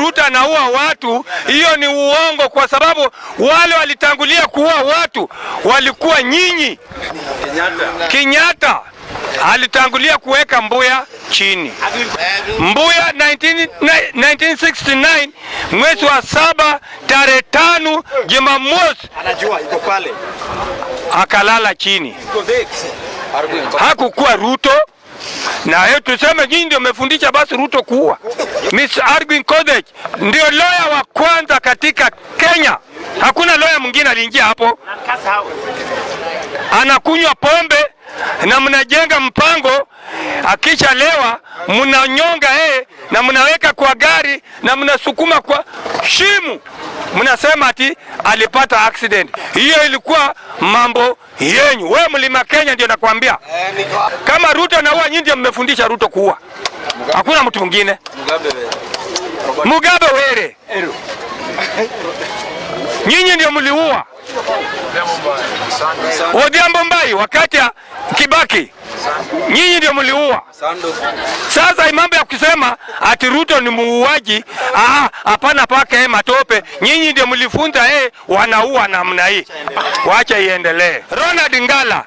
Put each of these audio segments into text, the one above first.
Ruto anaua watu, hiyo ni uongo, kwa sababu wale walitangulia kuua watu walikuwa nyinyi. Kenyatta alitangulia kuweka Mbuya chini. Mbuya 1969 mwezi wa 7 tarehe 5 Jumamosi Anajua iko pale. Akalala chini. Hakukuwa Ruto na yeye tuseme nyinyi ndio mmefundisha basi Ruto kuua. Miss Argwings Kodhek ndio lawyer wa kwanza katika Kenya. Hakuna lawyer mwingine aliingia hapo. Anakunywa pombe na mnajenga mpango, akishalewa mnanyonga yeye na mnaweka kwa gari na mnasukuma kwa shimo, mnasema ati alipata accident. Hiyo ilikuwa mambo yenyu. Wewe Mlima Kenya ndio nakwambia, kama Ruto anaua, nyinyi ndio mmefundisha Ruto kuua, hakuna mtu mwingine. Mugabe were, nyinyi ndio mliua Odhiambo Mbai wakati ya Kibaki, nyinyi ndio mliua. Sasa mambo ya kusema ati Ruto ni muuaji, ah, hapana, paka yeye matope. Nyinyi ndio mlifunza yeye wanaua namna hii, wacha iendelee. Ronald Ngala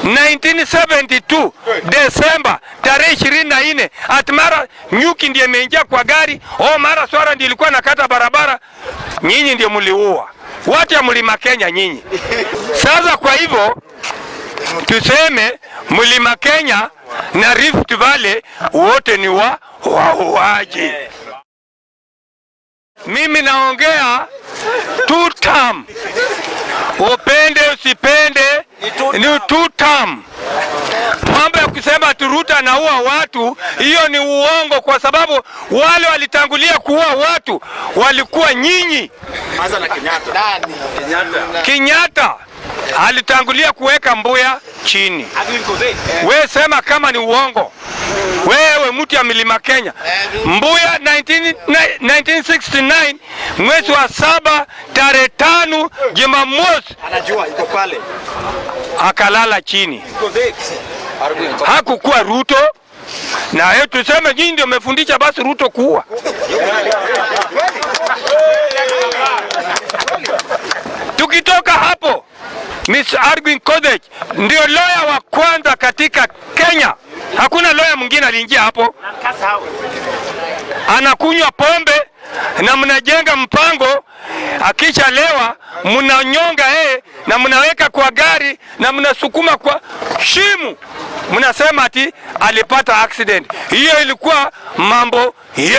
1972 Desemba tarehe 24, ati mara nyuki ndiye imeingia kwa gari, oh, mara swara ndiye ilikuwa nakata barabara. Nyinyi ndio mliua watu ya Mlima Kenya nyinyi. Sasa kwa hivyo tuseme Mlima Kenya na Rift Valley wote ni wa wauaji. Mimi naongea two term, upende usipende, ni two term. Mambo ya kusema ati Ruto anaua watu, hiyo ni uongo, kwa sababu wale walitangulia kuua watu walikuwa nyinyi. Anza na Kenyatta. Kenyatta. Kenyatta alitangulia kuweka Mbuya chini. We sema kama ni uongo, wewe mtu ya Mlima Kenya. Mbuya 1969 mwezi wa 7 tarehe 5 Jumamosi Anajua iko pale. Akalala chini. Hakukuwa Ruto na yeye tuseme nyinyi ndio mmefundisha basi Ruto kuua. Tukitoka hapo, Miss Argwings Kodhek ndio lawyer wa kwanza katika Kenya. Hakuna lawyer mwingine aliingia hapo. Anakunywa pombe na mnajenga mpango, akishalewa mnanyonga yeye na mnaweka kwa gari na mnasukuma kwa shimo, mnasema ati alipata accident. Hiyo ilikuwa mambo.